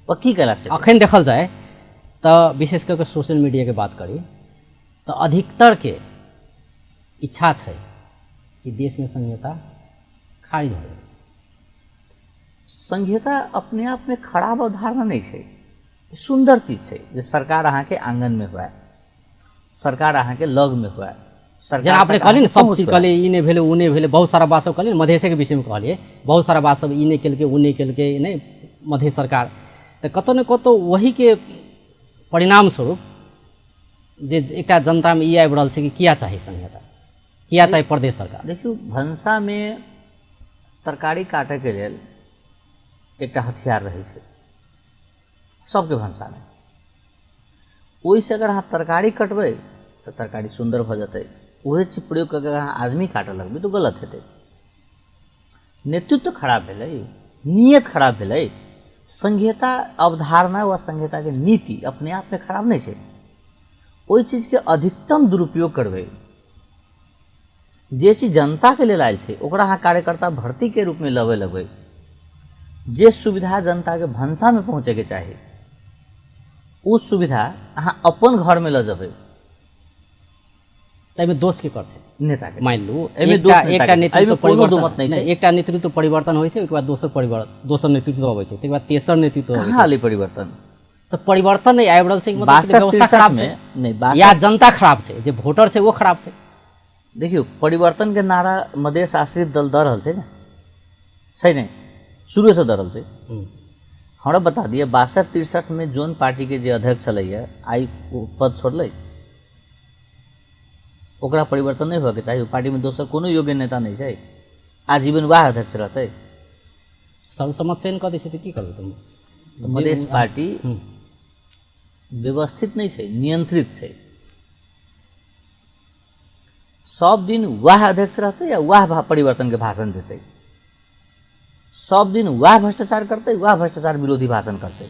वा की कयलासँ हेतै? अखन देखल जाय तऽ विशेष कऽ कऽ सोशल मीडियाके बात करी तऽ अधिकतरके इच्छा छै कि देशमे संघीयता खारिज भऽ जाइ छै। संघीयता अपने आपमे खराब अवधारणा नहि छै, सुन्दर चीज छै जे सरकार अहाँके आंगनमे हुए, सरकार अहाँके लगमे हुए। जेना अपने कहलियै ने सब चीज कहलियै, ई नहि भेलै ओ नहि भेलै, बहुत सारा बात सब कहलियै, मधेशेके विषयमे कहलियै, बहुत सारा बात सब ई नहि केलकै ओ नहि केलकै नहि मधेश सरकार, तऽ कतहु ने कतहु वहीके परिणाम स्वरूप जे एकटा जनतामे ई आबि रहल छै कि किया चाही संघीयता, किया चाही प्रदेश सरकार। देखियौ, भनसामे तरकारी काटयके लेल एकटा हथियार रहै छै सबके भनसामे। ओहिसँ अगर अहाँ तरकारी कटबै तऽ तरकारी सुन्दर भऽ जेतै। उहे चीज प्रयोग कऽ के अगर अहाँ आदमी काटऽ लगबै तऽ गलत हेतै। नेतृत्व खराब भेलै, नियत खराब भेलै। संघीयता अवधारणा वा संघीयताके नीति अपने आपमे खराब नहि छै। ओहि चीजके अधिकतम दुरुपयोग करबै, जे चीज जनताके लेल आयल छै ओकरा अहाँ कार्यकर्ता भर्तीके रूपमे लबै लगबै। जे सुविधा जनताके भनसामे पहुँचैके चाही ओ सुविधा अहाँ अपन घरमे लऽ जेबै। एहिमे दोष के कर छै? नेताके। मानि लू एकटा नेतृत्व परिवर्तन, एकटा नेतृत्व परिवर्तन होइ छै, ओहिके बाद दोसर परिवर्तन, दोसर नेतृत्व अबै छै, ताहिके बाद तेसर नेतृत्व अबै छै। परिवर्तन तऽ परिवर्तन नहि आबि रहल छै, मतलब व्यवस्था खराब छै या जनता खराब छै, जे वोटर छै ओ खराब छै। देखियौ, परिवर्तन के नारा मधेश आश्रित दल दऽ रहल छै ने, छै नहि, शुरूसँ दऽ रहल छै। हमरा बता दिअ, 62-63 में जोन पार्टी के जे अध्यक्ष छलैया आइ ओ पद छोड़लै, ओकरा परिवर्तन नहि होयके चाही? ओ पार्टीमे दोसर कोनो योग्य नेता नहि छै, आजीवन वएह अध्यक्ष रहतै? सर्वसम्मत चयन कऽ दै छै तऽ की करबै तुम? मधेश पार्टी व्यवस्थित नहि छै, नियंत्रित छै। सब दिन वएह अध्यक्ष रहतै या वएह परिवर्तनके भाषण देतै, सब दिन वएह भ्रष्टाचार करतै, वएह भ्रष्टाचार विरोधी भाषण करतै,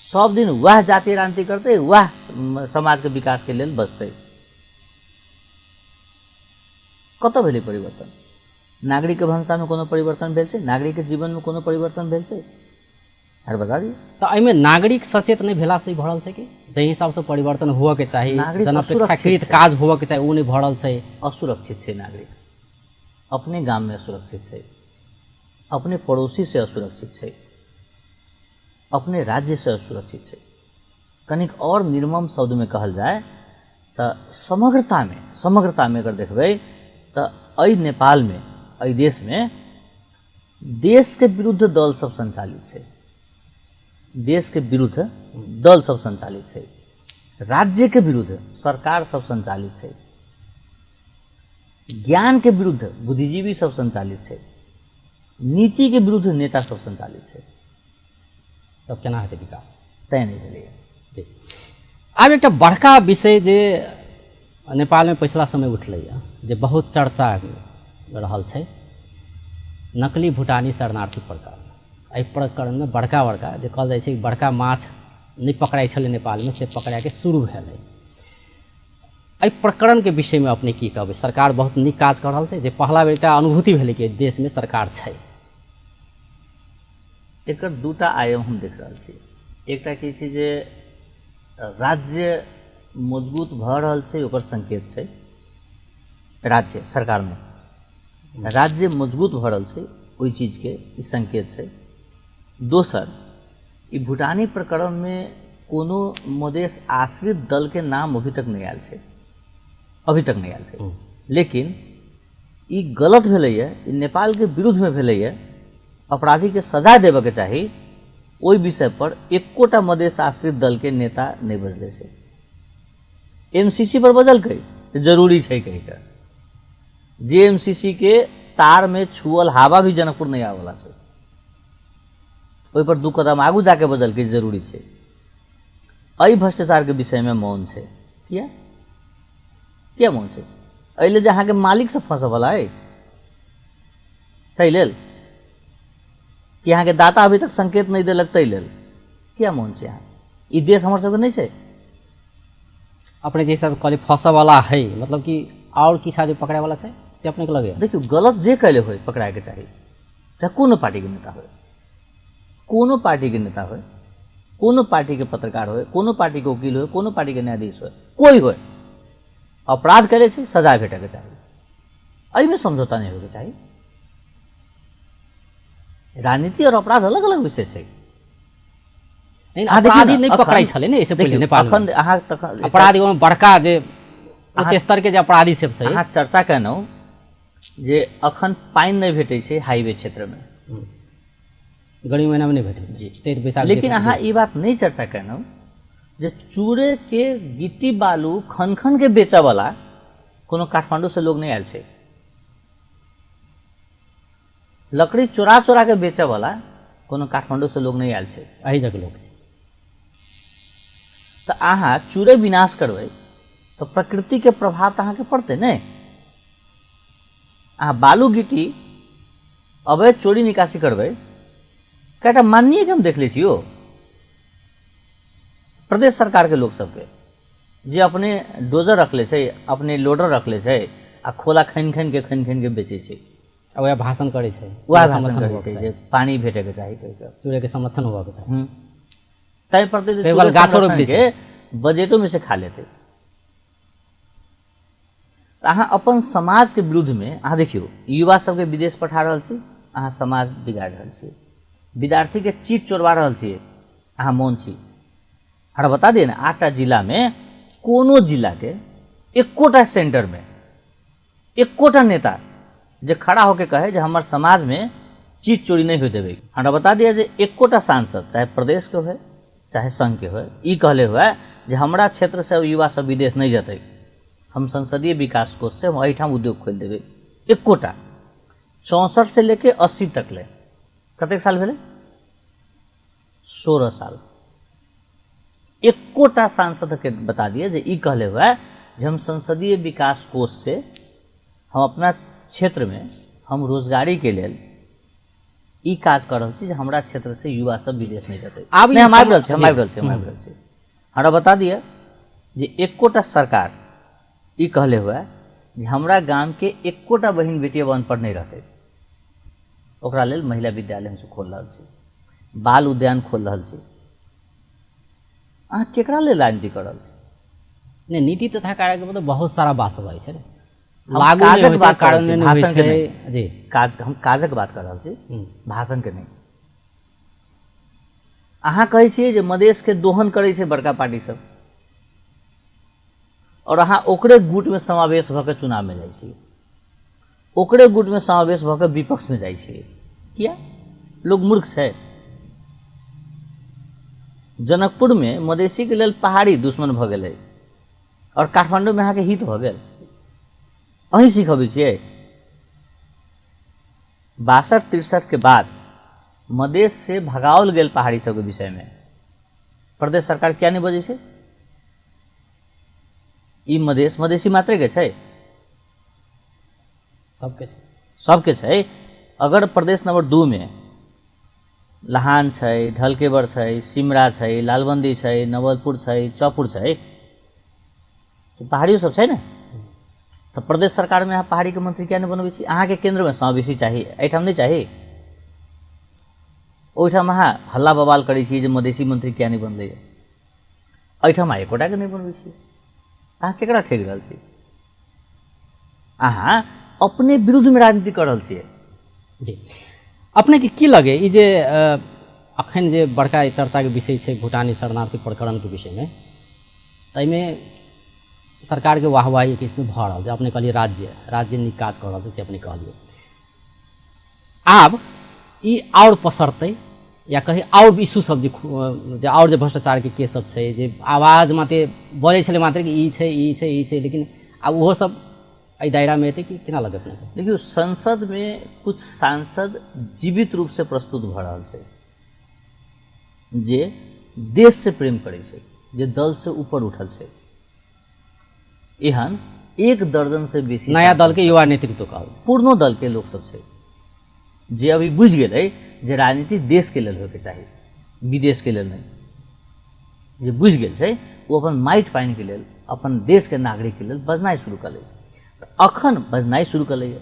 सब दिन वएह जातीय राजनीति करतै, वएह समाजके विकासके लेल बजतै। कतऽ भेलै परिवर्तन? नागरिकके भनसामे कोनो परिवर्तन भेल छै? नागरिकके जीवनमे कोनो परिवर्तन भेल छै? आर बता दियौ। तऽ एहिमे नागरिक सचेत नहि भेलासँ ई भऽ रहल छै कि जाहि हिसाबसँ परिवर्तन हुअके चाही, जनअपेक्षाकृत काज हुअके चाही, ओ नहि भऽ रहल छै। असुरक्षित छै नागरिक, अपने गाममे असुरक्षित छै, अपने पड़ोसीसँ असुरक्षित छै, अपने राज्यसँ असुरक्षित छै। कनिक आओर निर्मम शब्दमे कहल जाय तऽ समग्रतामे अगर देखबै तऽ एहि नेपालमे, एहि देशमे देशके विरुद्ध दल सब संचालित छै, देशके विरुद्ध दल सब संचालित छै, राज्यके विरुद्ध सरकार सब संचालित छै, ज्ञानके विरुद्ध बुद्धिजीवी सब संचालित छै, नीतिके विरुद्ध नेता सब संचालित छै। तब केना हेतै विकास? तैँ नहि भेलैए। जी, आब एकटा बड़का विषय जे नेपालमे पछिला समय उठलैए, जे बहुत चर्चा रहल छै, नकली भूटानी शरणार्थी प्रकरण। एहि प्रकरणमे बड़का बड़का जे कहल जाइ छै बड़का माछ नहि पकड़ाइ छलै नेपालमे, से पकड़ाइके शुरू भेलै। एहि प्रकरणके विषयमे अपने की कहबै? सरकार बहुत नीक काज कऽ रहल छै, जे पहला बेर एकटा अनुभूति भेलै कि देशमे सरकार छै। एकर दूटा आयाम हम देख रहल छी। एकटा की छै जे राज्य मजबूत भऽ रहल छै, ओकर संकेत छै। राज्य सरकारमे राज्य मजबूत भऽ रहल छै, ओहि चीजके ई संकेत छै। दोसर, ई भूटानी प्रकरणमे कोनो मधेश आश्रित दलके नाम अभी तक नहि आयल छै, अभी तक नहि आयल छै। लेकिन ई गलत भेलैए, ई नेपालके विरुद्धमे भेलैए, अपराधीके सजा देबऽके चाही। ओहि विषय पर एकोटा मधेश आश्रित दलके नेता नहि बजलै छै। एमसीसी पर बजलकै जरूरी छै कहिके, जे एमसीसी के तारमे छुअल हवा भी जनकपुर नहि आबऽवला छै, ओहि पर 2 कदम आगू जाके बजलकै जरूरी छै। एहि भ्रष्टाचारके विषयमे मौन छै। किया किया मौन छै? एहि लेल जे अहाँके मालिक सब फंसऽवला अइ, ताहि लेल कि अहाँके दाता अभी तक संकेत नहि देलक, ताहि लेल किया मौन छै अहाँ? ई देश हमर सबके नहि छै? अपने जे हिसाब कहलियै फंसऽवला है, मतलब कि आओर किछु आदमी पकड़ैवला छै से अपनेके लगैए? देखियौ, गलत जे कैले होय पकड़ायके चाही, चाहे कोनो पार्टीके नेता होय, कोनो पार्टीके नेता होय, कोनो पार्टीके पत्रकार होय, कोनो पार्टीके वकील होय, कोनो पार्टीके न्यायाधीश होय, कोइ होय, अपराध करै छै सजा भेटैके चाही। एहिमे समझौता नहि होयके चाही। राजनीति और अपराध अलग अलग विषय छै। अपराधी नहि पकड़ाइ छलै ने एहिसँ पहिले नेपाल। अखन अहाँ तखन अपराधी ओहिमे बड़का जे उच्च स्तर के जे अपराधी सब छै। अहाँ चर्चा केलहुँ जे अखन पानि नहि भेटै छै हाईवे क्षेत्रमे, गर्मी महिनामे नहि भेटै छै, चैत बैसाख। लेकिन अहाँ ई बात नहि चर्चा केलहुँ जे चूरे के गिट्टी बालू खन खन के बेचऽवला कोनो काठमांडू से लोग नहि आयल छै। लकड़ी चोरा चोरा के बेचऽवला कोनो काठमांडू से लोग नहि आयल छै। एहि जगह लोक छै। तऽ अहाँ चूरे विनाश करबै तऽ प्रकृतिके प्रभाव तऽ अहाँके पड़तै नहि। अहाँ बालू गिट्टी अवैध चोरी निकासी करबै, कएटा माननीयके हम देख लै छी यौ, प्रदेश सरकारके लोक सबके जे अपने डोजर रखले छै, अपने लोडर रखले छै आ खोला खनि खनि के खनि खनि के बेचै छै। आ वएह भाषण करै छै, वएह भाषण करै छै जे पानि भेटैके चाही कहि कऽ, चूड़ेके संरक्षण होबाके चाही। ताहि पर तऽ गाछो रोपि दै छै, बजटोमे से खा लेतै। अहाँ अपन समाजके विरुद्धमे, अहाँ देखियौ, युवा सबके विदेश पठा रहल छी, अहाँ समाज बिगाड़ि रहल छी। विद्यार्थीके चीज चोरबा रहल छियै, अहाँ मौन छी। हमरा बता दिअ ने, 8टा जिलामे कोनो जिलाके एकोटा सेंटरमे एकोटा नेता जे खड़ा होके कहे जे हमर समाजमे चीज चोरी नहि होय देबै। हमरा बता दिअ जे एकोटा सांसद, चाहे प्रदेशके होय चाहे संघके होय, ई कहले हुए जे हमरा क्षेत्रसँ युवा सब विदेश नहि जेतै, हम संसदीय विकास कोष से हम एहिठाम उद्योग खोलि देबै। एकोटा 64 से लेके 80 तक ले कतेक साल भेलै? 16 साल। एकोटा सांसदके बता दिअ जे ई कहले हुए जे हम संसदीय विकास कोष से हम अपना क्षेत्रमे हम रोजगारीके लेल ई काज कऽ रहल छी जे हमरा क्षेत्रसँ युवा सब विदेश नहि जेतै। आब नहि, हम आबि रहल छी, हम आबि रहल छी, हम आबि रहल छी। हमरा बता दिअ जे एकोटा सरकार ई कहले हुए जे हमरा गामके एकोटा बहिन बेटी अब अनपढ़ नहि रहतै, ओकरा लेल महिला विद्यालय हमसब खोल रहल छी, बाल उद्यान खोल रहल छी। अहाँ केकरा लेल राजनीति कऽ रहल छी? नहि, नीति तथा कार्यक्रम तऽ बहुत सारा बात सब होइ छै, हम लागू नहि काजक होइ छै, बात कऽ रहल छी, कार्यान्वयन होइ भाषणके छै। नहि। जी, काज, हम काजक बात कऽ रहल छी, भाषणके नहि। अहाँ कहै छियै जे मधेशके दोहन करै छै बड़का पार्टी सब, आओर अहाँ ओकरे गुटमे समावेश भऽ कऽ चुनावमे जाइ छियै, ओकरे गुटमे समावेश भऽ कऽ विपक्षमे जाइ छियै। किया? लोक मूर्ख छै? जनकपुरमे मधेशीके लेल पहाड़ी दुश्मन भऽ गेलै आओर काठमाण्डूमे अहाँके हित भऽ गेल। अहीं सिखबै छियै? 62 63 के बाद मधेश से भगाओल गेल पहाड़ी सबके विषयमे प्रदेश सरकार किया नहि बजै छै? ई मधेश मधेशी मात्रेके छै? सबके छै, सबके छै। अगर प्रदेश नंबर 2 मे लहान छै, ढलकेबर छै, सिमरा छै, लालबन्दी छै, नवलपुर छै, चौपुर छै, तऽ पहाड़ियो सब छै ने, तऽ प्रदेश सरकारमे अहाँ पहाड़ीके मंत्री किया नहि बनबै छी? अहाँके केन्द्रमे समावेशी चाही, एहिठाम नहि चाही। ओहिठाम अहाँ हल्ला बवाल करै छी जे मधेशी मंत्री किया नहि बनलैए, एहिठाम अहाँ एकोटाके नहि बनबै छी। अहाँ केकरा ठकि रहल छी? अहाँ अपने विरुद्धमे राजनीति कऽ रहल छियै। जी, अपनेके की लगे ई जे अखन जे बड़का चर्चाके विषय छै भूटानी शरणार्थी प्रकरणके विषयमे, ताहिमे सरकारके वाहवाही किछु भऽ रहल छै। अपने कहलियै राज्य नीक काज कऽ रहल छै, से अपने कहलियै। आब ई आओर पसरतै या कही आओर इशू सब जे जे आओर जे भ्रष्टाचारके केस सब छै, जे आवाज माते बजै छलै मात्र कि ई छै, ई छै, ई छै, लेकिन आब ओहो सब एहि दायरामे एतै कि केना लगै अपनेके? देखियौ, संसदमे कुछ सांसद जीवित रूपसँ प्रस्तुत भऽ रहल छै जे देशसँ प्रेम करै छै, जे दलसँ ऊपर उठल छै। एहन 1 दर्जनसँ बेसी नया दलके युवा नेतृत्व कहल पूर्णो दलके लोक सब छै जे अभी बुझि गेलै जे राजनीति देशके लेल होइके चाही, विदेशके लेल नहि। जे बुझि गेल छै ओ अपन माटि पानिके लेल, अपन देशके नागरिकके लेल बजनाइ शुरू कऽ लै। तऽ अखन बजनाइ शुरू कऽ लैए,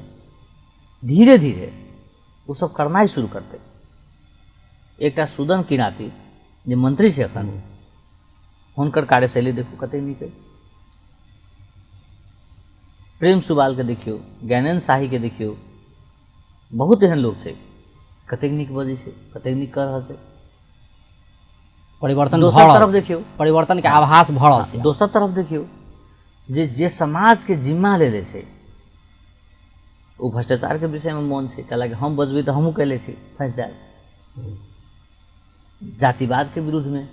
धीरे धीरे ओ सब करनाइ शुरू करतै। एकटा सुदन किराती जे मंत्री छै अखन, हुनकर कार्यशैली देखू कतेक नीक अइ। प्रेम सुवालके देखियौ, ज्ञानेन्द्र शाहीके देखियौ, बहुत एहन लोक छै कतेक नीक बजै छै, कतेक नीक कऽ रहल छै। परिवर्तन दोसर तरफ देखियौ, परिवर्तनके आभास भऽ रहल छै। दोसर तरफ देखियौ जे जे समाजके जिम्मा लेले छै ओ भ्रष्टाचारके विषयमे मौन छै, कहलक हम बजबै तऽ हमहूँ कैले छी, फँसि जायब। जातिवादके विरुद्धमे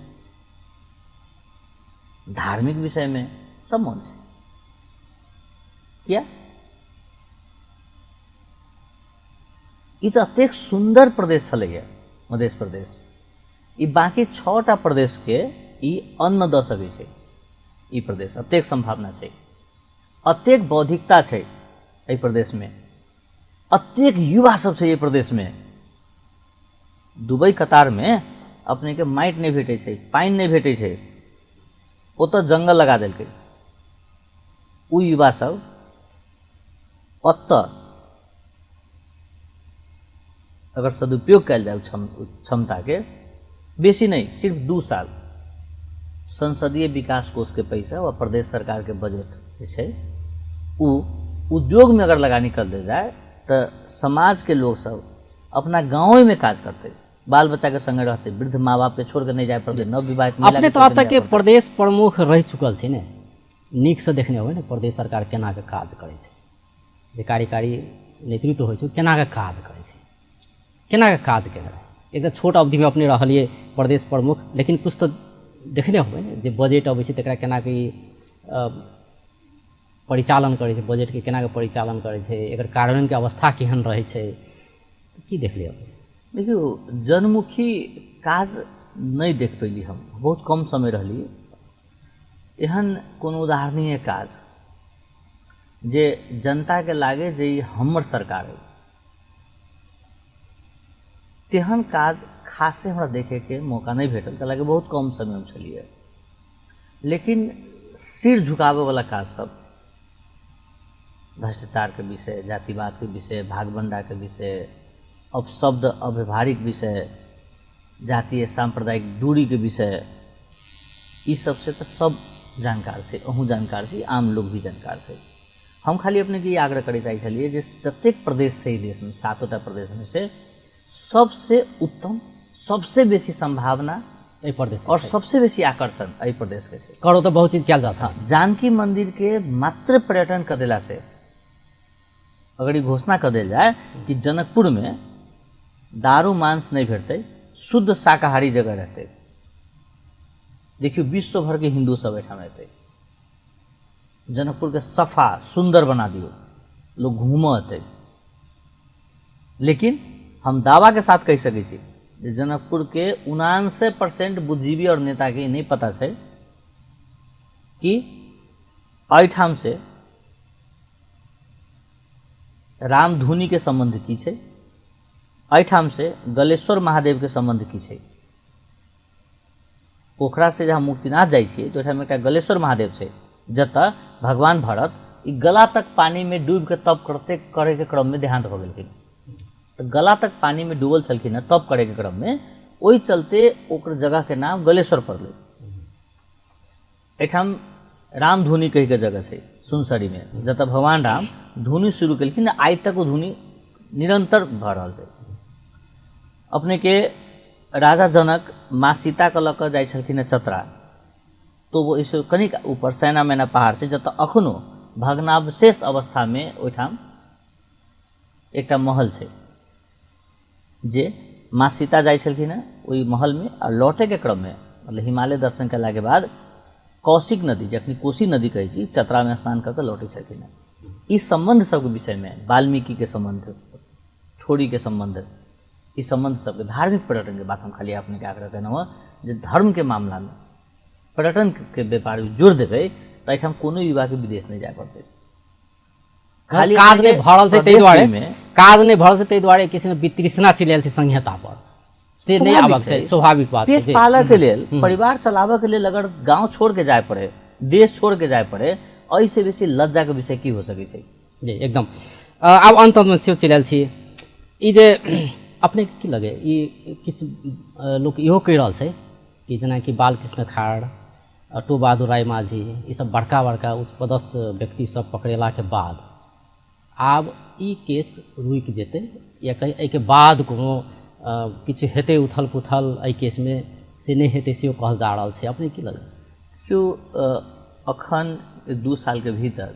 धार्मिक विषयमे सब मौन छै। किया? ई तऽ एतेक सुन्दर प्रदेश छलैए मध्य प्रदेश, ई बाँकी 6टा प्रदेशके ई अन्न दऽ सकै छै। ई प्रदेश एतेक सम्भावना छै, एतेक बौद्धिकता छै एहि प्रदेशमे, एतेक युवा सब छै एहि प्रदेशमे। दुबई कतारमे अपनेके माटि नहि भेटै छै, पानि नहि भेटै छै, ओतऽ जंगल लगा देलकै। ओ युवा सब ओतऽ अगर सदुपयोग कयल जाय क्षमताके, बेसी नहि, सिर्फ 2 साल संसदीय विकास कोषके पैसा वा प्रदेश सरकारके बजट जे छै ओ उद्योगमे अगर लगानी कर देल जाय तऽ समाजके लोकसब अपना गाँवेमे काज करतै, बाल बच्चाके संगे रहतै, वृद्ध माँ बापके छोड़ि कऽ नहि जाय पड़तै, नवविवाहित महिलाके अपने तऽ छोड़ि कऽ एतऽ नहि के जाय पड़तै। प्रदेश प्रमुख रहि चुकल छै ने, नीकसँ देखने होबै ने प्रदेश सरकार केना कऽ काज करै छै, जे कार्यकारी नेतृत्व होइ छै ओ केना कऽ काज करै छै, केना कऽ काज केने रहै। एक तऽ छोट अवधिमे अपने रहलियै प्रदेश प्रमुख, लेकिन किछु तऽ देखने होबै ने जे बजट अबै छै तकरा केना कऽ ई परिचालन करै छै, बजटके केना कऽ परिचालन करै छै, एकर कार्यान्वयनके अवस्था केहन रहै छै, की देखलियै अपने? देखियौ, जनमुखी काज नहि देख पैली हम, बहुत कम समय रहली। एहन कोनो उदाहरणीय काज जे जनताके लागे जे ई हमर सरकार अइ, तेहन काज खासे हमरा देखैके मौका नहि भेटल, कैलाकि बहुत कम समय हम छलियै। लेकिन सिर झुकाबैवला काज सब, भ्रष्टाचारके विषय, जातिवादके विषय, भागबण्डाके विषय, अपशब्द अव्यवहारिक विषय, जातीय सांप्रदायिक दूरीके विषय, ई सबसे तऽ सब जानकार छै, अहूँ जानकार छी, आम लोग भी जानकार छै। हम खाली अपनेके ई आग्रह करै चाहै छलियै जे जतेक प्रदेश छै देशमे, 7टा प्रदेशमे से सबसे उत्तम, सबसे बेसी सम्भावना एहि प्रदेश और सबसे बेसी आकर्षण एहि प्रदेशके छै। करो तऽ बहुत चीज कयल जा सकै छै। जानकी मंदिरके मात्र पर्यटन कऽ देला से अगर ई घोषणा कऽ देल जाय कि जनकपुरमे दारू मांस नहि भेटतै, शुद्ध शाकाहारी जगह रहतै, देखियौ विश्व भरके हिन्दू सब एहिठाम एतै, जनकपुरके सफा सुन्दर बना दियौ, लोग घूमऽ एतै। लेकिन हम दावाके साथ कहि सकै छी जे जनकपुरके 79% बुद्धिजीवी और नेताके नहि पता छै कि एहिठाम से रामधुनीके सम्बन्ध की छै, एहिठाम से गलेश्वर महादेवके सम्बन्ध की छै। पोखरा से जहाँ मुक्तिनाथ जाइ छियै तऽ ओहिठाम एकटा गलेश्वर महादेव छै, जतऽ भगवान भरत ई गला तक पानिमे डूबिके तप करते करैके क्रममे देहान्त भऽ गेलखिन। तऽ गला तक पानिमे डूबल छलखिन हँ तप करैके क्रममे, ओहि चलते ओकर जगहके नाम गलेश्वर पड़लै। एहिठाम रामधुनी कहिके जगह छै सुनसरीमे, जतऽ भगवान राम धुनी शुरू केलखिन, आइ तक ओ धुनी निरन्तर भऽ रहल छै। अपनेके राजा जनक माँ सीताके लऽ कऽ जाइ छलखिन हँ चतरा, तो ओहिसँ कनिक ऊपर सैना मैना पहाड़ छै, जतऽ अखनो भग्नावशेष अवस्थामे ओहिठाम एकटा महल छै, जे माँ सीता जाइ छलखिन हँ ओहि महलमे आ लौटैके क्रममे, मतलब हिमालय दर्शन कयलाके बाद कौशिक नदी, जखनी कोशी नदी कहै छी, चतरामे स्नान कऽ कऽ लौटै छलखिन हँ। ई सम्बन्ध सबके विषयमे, वाल्मीकिके सम्बन्ध, ठोरीके सम्बन्ध, ई सम्बन्ध सबके धार्मिक पर्यटनके बात हम खाली अपनेके आग्रह केलहुँ हँ जे धर्मके मामलामे पर्यटनके व्यापार जोड़ देबै तऽ एहिठाम कोनो युवाके विदेश नहि जाय पड़तै। खाली काज नहि भऽ रहल छै ताहि दुआरे, काज नहि भऽ रहल छै ताहि दुआरे किसी ने वितृष्णा चलि आयल छै संहिता पर, से नहि आबक छै, स्वाभाविक बात छै। पेट पालऽ के लेल, परिवार चलाबऽ के लेल अगर गाँव छोड़ के जाय पड़े, देश छोड़ के जाय पड़े, एहिसँ बेसी लज्जाके विषय की हो सकै छै? जी एकदम। आब अन्तमे सेहो चलि आयल छी, ई जे अपनेके की लगै, ई किछु लोक इहो कहि रहल छै कि जेनाकि बालकृष्ण खाड़, अटू बहादुर राय माझी, ई सब बड़का बड़का उच्च पदस्थ व्यक्ति सब पकड़ेलाके बाद आब ई केस रुकि जेतै, या कहीं एहिके बाद कोनो किछु हेतै उथल पुथल एहि केसमे, से नहि हेतै सेहो कहल जा रहल छै। अपने की लगै? देखियौ, अखन 1-2 सालके भीतर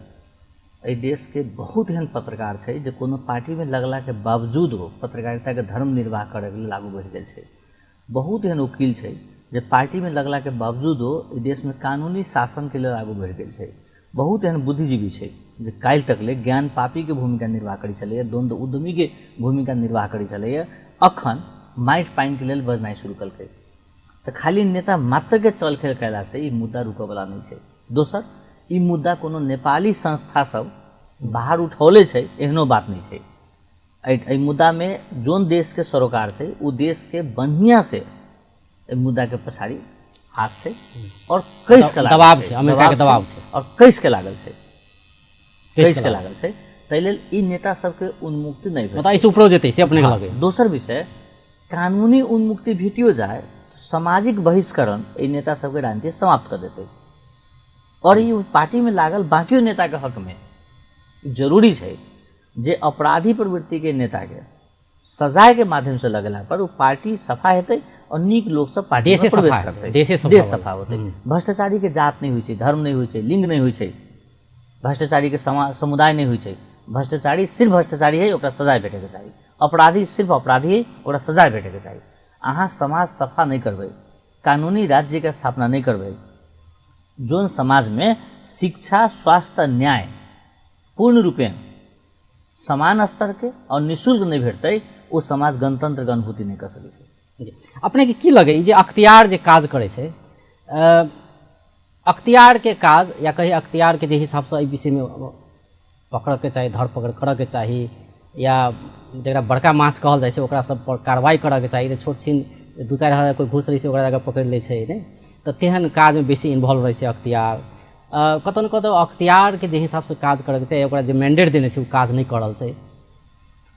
एहि देशके बहुत एहन पत्रकार छै जे कोनो पार्टीमे लगलाके बावजूदो पत्रकारिताके धर्म निर्वाह करैके लेल आगू बढ़ि गेल छै। बहुत एहन वकील छै जे पार्टीमे लगलाके बावजूदो एहि देशमे कानूनी शासनके लेल आगू बढ़ि गेल छै। बहुत एहन बुद्धिजीवी छै जे काल्हि तकले ज्ञान पापीके भूमिका निर्वाह करै छलैए, द्वन्द्व उद्यमीके भूमिका निर्वाह करै छलैए, अखन माटि पानिके लेल बजनाइ शुरू केलकै। तऽ खाली नेता मात्रके चलखेल कयलासँ ई मुद्दा रुकयवला नहि छै। दोसर, ई मुद्दा कोनो नेपाली संस्था सब बाहर उठौले छै एहनो बात नहि छै। एहि मुद्दामे जोन देशके सरोकार छै ओ देशके बढ़िआँसँ एहि मुद्दाके पछाड़ी हाथ छै और कैस के दबाव छै, अमेरिका के दबाव छै और कैस के लागल छै, कैस के लागल छै। ताहि लेल ई नेता सबके उन्मुक्ति नहि भेल, मतलब एहिसँ उपरो जेतै से अपने लगे। दोसर विषय, कानूनी उन्मुक्ति भेटियो जाय सामाजिक बहिष्करण एहि नेता सबके राजनीति समाप्त कर देतै और ई पार्टीमे लागल बाकियो नेताके हकमे जरूरी छै जे अपराधी प्रवृत्तिके नेताके सजायके माध्यमसँ लगेला पर ओ पार्टी सफा हेतै और नीक लोक सब पार्टी में प्रवेश करतै, देश सफा होतै। भ्रष्टाचारीके जात नहि होइ छै, धर्म नहि होइ छै, लिंग नहि होइ छै, भ्रष्टाचारीके समुदाय नहि होइ छै। भ्रष्टाचारी सिर्फ भ्रष्टाचारी है, ओकरा सजाय भेटैके चाही। अपराधी सिर्फ अपराधी है, ओकरा सजाय भेटैके चाही। अहाँ समाज सफा नहि करबै, कानूनी राज्यके स्थापना नहि करबै, जोन समाजमे शिक्षा, स्वास्थ्य, न्याय पूर्ण रूपेण समान स्तरके और निःशुल्क नहि भेटतै, ओ समाज गणतंत्रके अनुभूति नहि कऽ सकै छै। जी, अपनेके की लगै ई जे अख्तियार जे काज करै छै, अख्तियारके काज या कही अख्तियारके जे हिसाबसँ एहि विषयमे पकड़ऽके चाही, धरपकड़ करऽके चाही, या जकरा बड़का माछ कहल जाइ छै ओकरा सब पर कार्रवाइ करऽके चाही। तऽ छोट छिन 2-4 हजार कोइ घूस लै छै ओकरा जाकऽ पकड़ि लै छै, नहि तऽ तेहन काजमे बेसी इन्वॉल्व रहै छै अख्तियार। कतौ ने कतौ अख्तियारके जे हिसाबसँ काज करऽके चाही, ओकरा जे मैंडेट देने छै ओ काज नहि कऽ रहल छै।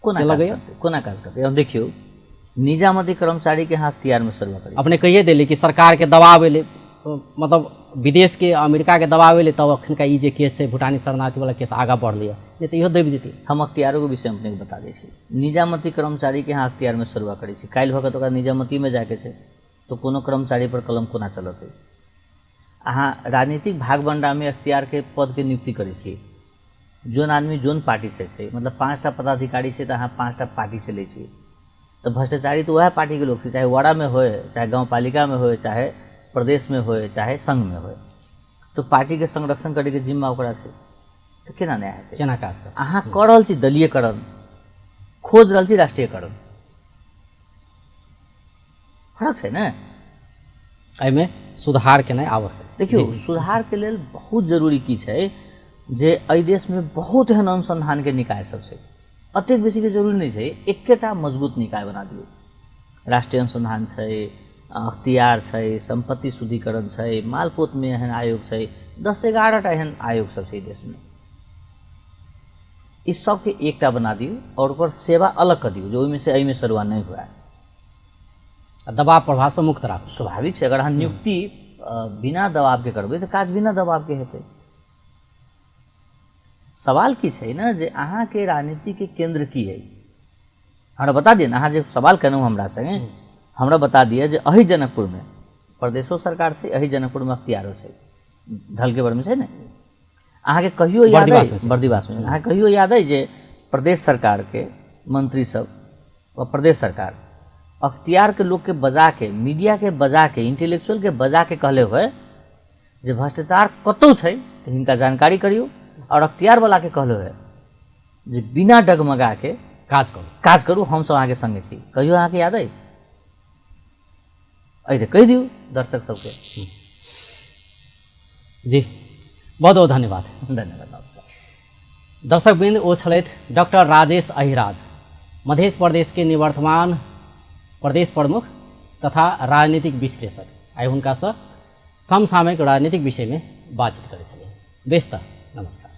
कोना काज करतै, कोना काज करतै? अब देखियौ, निजामती कर्मचारीके अहाँ अख्तियारमे सर्वे करै, अपने कहिए देली कि सरकारके दबाव एलै, मतलब विदेशके अमेरिकाके दबाव एलै तब अखनका ई जे केस छै भूटानी शरणार्थीवला केस आगाँ बढ़लैए, नहि तऽ इहो दबि जेतै। हम अख्तियारोके विषयमे अपनेके बता दै छी। निजामती कर्मचारीके अहाँ अख्तियारमे सर्वे करै छी, काल्हि भऽ कऽ तऽ ओकरा निजामतीमे जाइके छै, तऽ कोनो कर्मचारी पर कलम कोना चलतै? अहाँ राजनीतिक भागबंडामे अख्तियारके पदके नियुक्ति करै छी, जोन आदमी जोन पार्टीसँ छै, मतलब 5टा पदाधिकारी छै तऽ अहाँ 5टा पार्टीसँ लै छी, तऽ भ्रष्टाचारी तऽ वएह पार्टीके लोक छै, चाहे वड़ामे होय, चाहे गाँवपालिकामे होय, चाहे प्रदेशमे होय, चाहे संघमे होय, तऽ पार्टीके संरक्षण करैके जिम्मा ओकरा छै, तऽ केना न्याय हेतै, केना काज करतै? अहाँ कऽ रहल छी दलीयकरण, खोज रहल छी राष्ट्रीयकरण, फरक छै ने। एहिमे सुधार केनाइ आवश्यक छै। देखियौ, सुधारके लेल बहुत जरूरी की छै जे एहि देशमे बहुत एहन अनुसन्धानके निकाय सब छै, अतेक बेसीके जरूरी नहि छै, एकेटा मजबूत निकाय बना दियौ। राष्ट्रीय अनुसन्धान छै, अख्तियार छै, सम्पत्ति शुद्धिकरण छै, मालपोतमे एहन आयोग छै, 10-11 टा एहन आयोग सब छै देशमे। ई सबके एकटा बना दियौ और ओकर सेवा अलग कऽ दियौ जे ओहिमे से एहिमे सरुआ नहि हुए। दबाव प्रभावसँ मुक्त राखू। स्वाभाविक छै, अगर अहाँ नियुक्ति बिना दबावके करबै तऽ काज बिना दबावके हेतै। सवाल की छै ने जे अहाँके राजनीतिके केन्द्र की है, हमरा बता दिअ ने। अहाँ जे सवाल केलहुँ हमरा संगे, हमरा बता दिअ जे एहि जनकपुरमे प्रदेशो सरकार छै, एहि जनकपुरमे अख्तियारो छै, ढलकेबरमे छै ने। अहाँके कहियो याद अइ, बर्दिवासमे अहाँके कहियो याद अइ जे प्रदेश सरकारके मंत्री सब वा प्रदेश सरकार अख्तियारके लोकके बजाके, मीडियाके बजाके, इंटेलेक्चुअलके बजाके कहले होय जे भ्रष्टाचार कतहु छै तऽ हिनका जानकारी करियौ, और अख्तियारवलाके कहले होय जे बिना डगमगाके काज करू, काज करू, हमसब अहाँके संगे छी। कहियो अहाँके याद अइ? अइ तऽ कहि दियौ दर्शक सबके। जी, बहुत बहुत धन्यवाद। धन्यवाद, नमस्कार। दर्शक वृंद, ओ छलथि डॉक्टर राजेश अहिराज, मध्य प्रदेश के निवर्तमान प्रदेश प्रमुख तथा राजनीतिक विश्लेषक। आइ हुनकासँ समसामयिक राजनीतिक विषयमे बातचीत करै छलियै। बेस तऽ नमस्कार।